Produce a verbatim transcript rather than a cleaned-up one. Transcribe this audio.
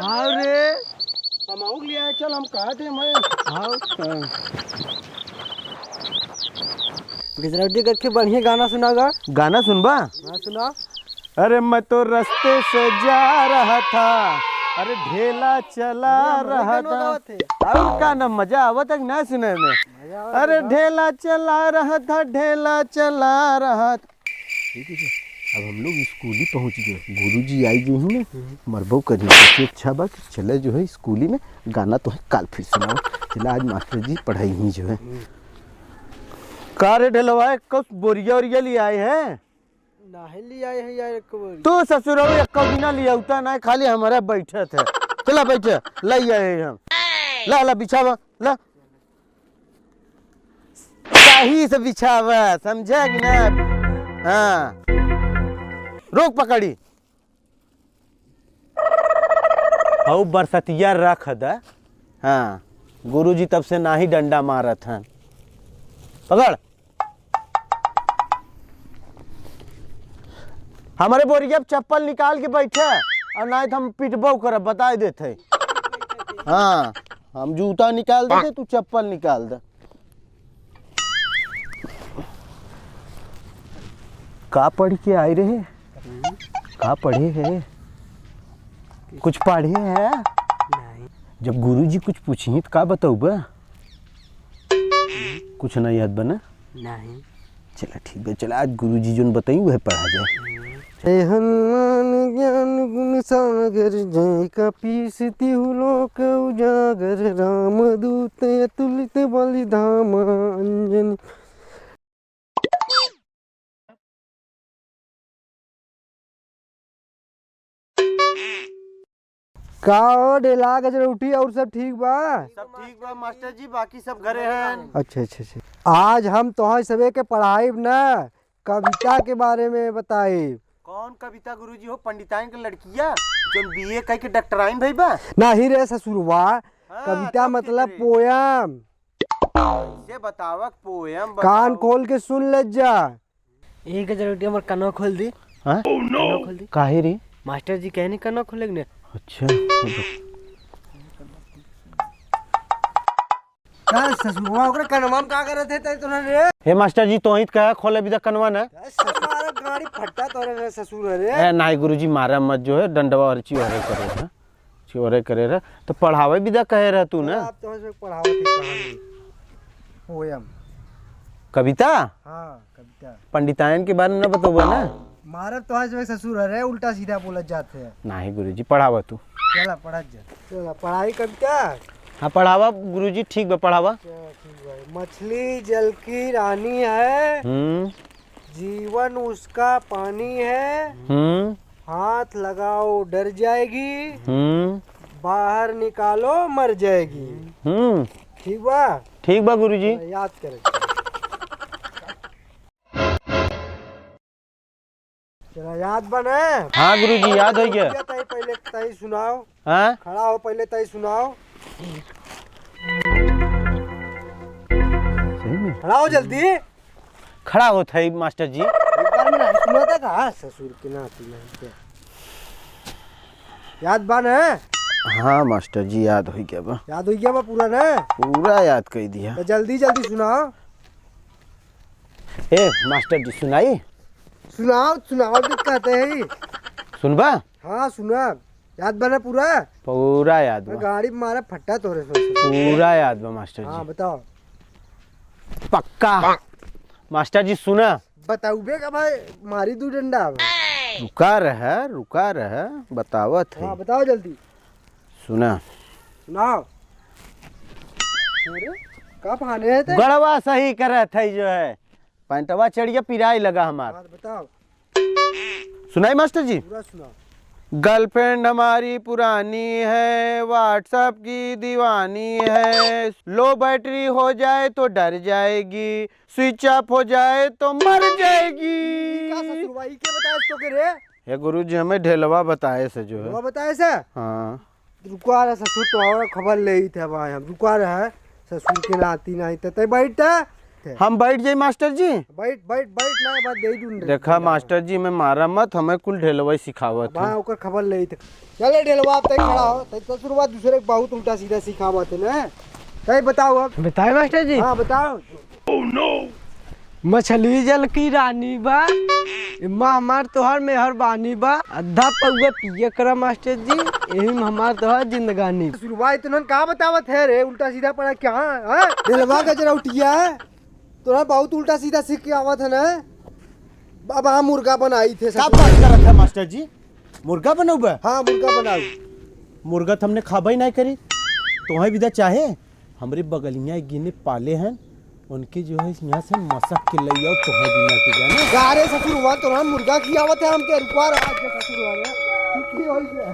हाँ रे। हम आउक लिया है, चल, हम कहा थे, मैं। हाँ। हाँ। गजरौटी करके बढ़िया गाना सुनाओगा। गाना सुनबा? हाँ, सुनाओ। अरे, मैं तो रस्ते से जा रहा था, अरे, ढेला चला अरे, हम रहा गाना था। गावत है। और का ना मजा आवत है कि ना सुने में? मजा आवत अरे, है। ढेला चला रहा था, ढेला चला रहा था। ठीक है जी, अब हम लोग स्कूली पहुँच गए, गुरुजी आई गई हैं ना, हम्म। मरबो करी, सबसे अच्छा बा कि चले जो है स्कूली में, गाना तो है काल फिर सुनाओ। चला आज मास्टर जी पढ़ाई ही जो है। हम्म। का रे ढेलवा, कुछ बोरिया ओरिया ले आए हैं? नाहीं ले आए हैं यार, एक बोरी। तू ससुरऊ एक दिना ले आउता ना, खाली हमारा बैठत है। चला बैठे, ले आए हैं हम। ला, ला, बिछावा, ला। सही से बिछावा, समझा कि ना? हाँ। रोक पकड़ी। हऊ बरसतिया रख द। हाँ, गुरुजी तब से नाहीं डंडा मारत हैं। पकड़। हमरे बोरिया पे चप्पल निकाल के बैठे, और नाहीं तो हम पिटबो करब, बताइ देत है। हाँ, हम जूता निकाल देते, तू चप्पल निकाल दे। का पढ़ के आए रहे? का पढ़े है? कुछ पढ़े है? नहीं। जब गुरुजी कुछ पूछिए तो का बतउबा? कुछ ना याद बना? नहीं। चला ठीक बा, चला आज गुरुजी जोन बताई वह पढ़ा जाए। हे हनुमान ज्ञान गुण सागर, जय कपीस तिहु लोक उजागर, रामदूत अतुलित बलि धामा, अंजनी। का हो ढेला गजरौटी, और सब ठीक बा? सब ठीक बा मास्टर जी, बाकी सब घरे हैं। अच्छा, अच्छा, अच्छा। आज हम तोहर सबे के पढ़ाइब ना, कविता के बारे में बताइब। कौन कविता गुरुजी हो? पंडिताइन के लड़किया जोन बीए कई के डॉक्टराइन भई बा? नहीं रे ससुरवा, हाँ, कविता तब मतलब के रे? पोयम। से बतावक पोयम कान बताओ। खोल के सुन ले जा। यही के जरूरत है, हमार कनवा खोल दी। हाँ? कनवा खोल दी। काहे रे? मास्टर जी कहने कनवा खोले के ने। अच्छा। का ससुरवा ओकरे कनवा में का करत है तै तोहन रे? हे मास्टर जी, तोहित कहा खोले बिदा कनवा ना। ए, ससुर गाड़ी फट्टा तोरे रे ससुर रे। ए, नाहीं गुरुजी, मारा मत जो है, डंडवा और चिओरे करे है। चिओरे करे रह, तो पढ़ावे बिदा कहे रह तू ना। आप तो हमें पढ़ावत है कहानी। पोयम। कविता? हाँ, कविता। पंडितायन के बारे में ना बतउबा ना। मारब तो आज ससुर रे, उल्टा सीधा बोलत जात है। नाहीं गुरुजी, पढ़ावा तू। चला, पढ़त जा। चला, पढ़ाई कविता। हाँ, पढ़ावा गुरुजी, ठीक बा, पढ़ावा। चला, ठीक बा। मछली जल की रानी है। हम्म। जीवन उसका पानी है। हम्म। हाथ लगाओ, डर जाएगी। हम्म। बाहर निकालो, मर जाएगी। हम्म। ठीक बा? ठीक बा गुरुजी। याद करे। चला, याद बा ना? हाँ गुरुजी, याद होइ गया। तई पहले तई सुनाओ। हाँ? खड़ा हो, पहले तई सुनाओ। सही में? खड़ा हो जल्दी। खड़ा होत है मास्टर जी। एक बार में नहीं सुनाता का? हाँ, ससुर के नाती नहीं के। याद बा ना? हाँ मास्टर जी, याद होइ गया बा। याद होइ गया बा पूरा ना? पूरा याद कइ दिया। तो जल्दी जल्दी सुनाओ। ए मास्टर जी, सुनाई? सुनाओ, सुनाओ, दिक्कत है ही। सुनबा? हाँ, सुना। याद बा ना पूरा? पूरा याद बा। गाड़ी मारा फट्टा तोरे से। पूरा याद बा मास्टर जी। हाँ, बताओ। पक्का। मास्टर जी सुना। बताउबे का भाई, मारी दू डंडा अब। रुका रह, रुका रह, बतावत है। हाँ, बताओ जल्दी। सुना। सुनाओ। अरे, का फाने है ते? गड़वा सही करत है जो है। पैंटवा चढ़िया पिराई लगा हमार। हाँ, तो बताओ। सुनाई मास्टर जी? पूरा सुनाओ। गर्लफ्रेंड हमारी पुरानी है, WhatsApp की दीवानी है, लो बैटरी हो जाए तो डर जाएगी, स्विच ऑफ हो जाए तो मर जाएगी। ई का ससुरवा, ई के बताए तो के रे? ये गुरुजी हमें ढेलवा बताए से जो है। ढेलवा बताए से? हाँ। रुका रहा ससुर, तोहरा खबर लेइत है भाई हम। रुका रहा है ससुर के नाती नहीं तो तय बैठता। हम बैठ जाई मास्टर जी? बैठ, बैठ, बैठ ना, बात दे दूँ रे। देखा मास्टर जी, मैं मारा मत, हमें कुल ढेलवा ही सिखावत है। हाँ, ओकर खबर ले थे। चले ढेलवा, अब तई खड़ा हो, तई ससुरवा दूसरे के बहुत उल्टा सीधा सिखावत है ना। तई बताओ अब। बताए मास्टर जी? हाँ, बताओ। मछली जल की रानी बा, एम्मा हमार तोहार मेहरबानी बा, आधा पौआ पिए करा मास्टर जी, यही में हमार तोहार जिंदगानी। ससुरवा इतनन का बतावत है रे, उल्टा सीधा पड़ा क्या? हाँ? ढेलवा गजरौटिया, तोरा बहुत उल्टा सीधा सीख के आवत है ना। अब हम मुर्गा बनाई थे का ससुर। बात करत है मास्टर जी? मुर्गा बनौबे? हाँ, मुर्गा बनाऊ। मुर्गा तो हमने खाबे ही नहीं करी। तोहे विदा चाहे, हमरे बगलिया एक गिने पाले हैं, उनके जो है यहाँ से मसक के ले आओ, तोहे विदा के जाने। का रे ससुरवा, तोरा मुर्गा खियावत है हमके, रुकवा रहा है ससुरवा रे। की होई गया?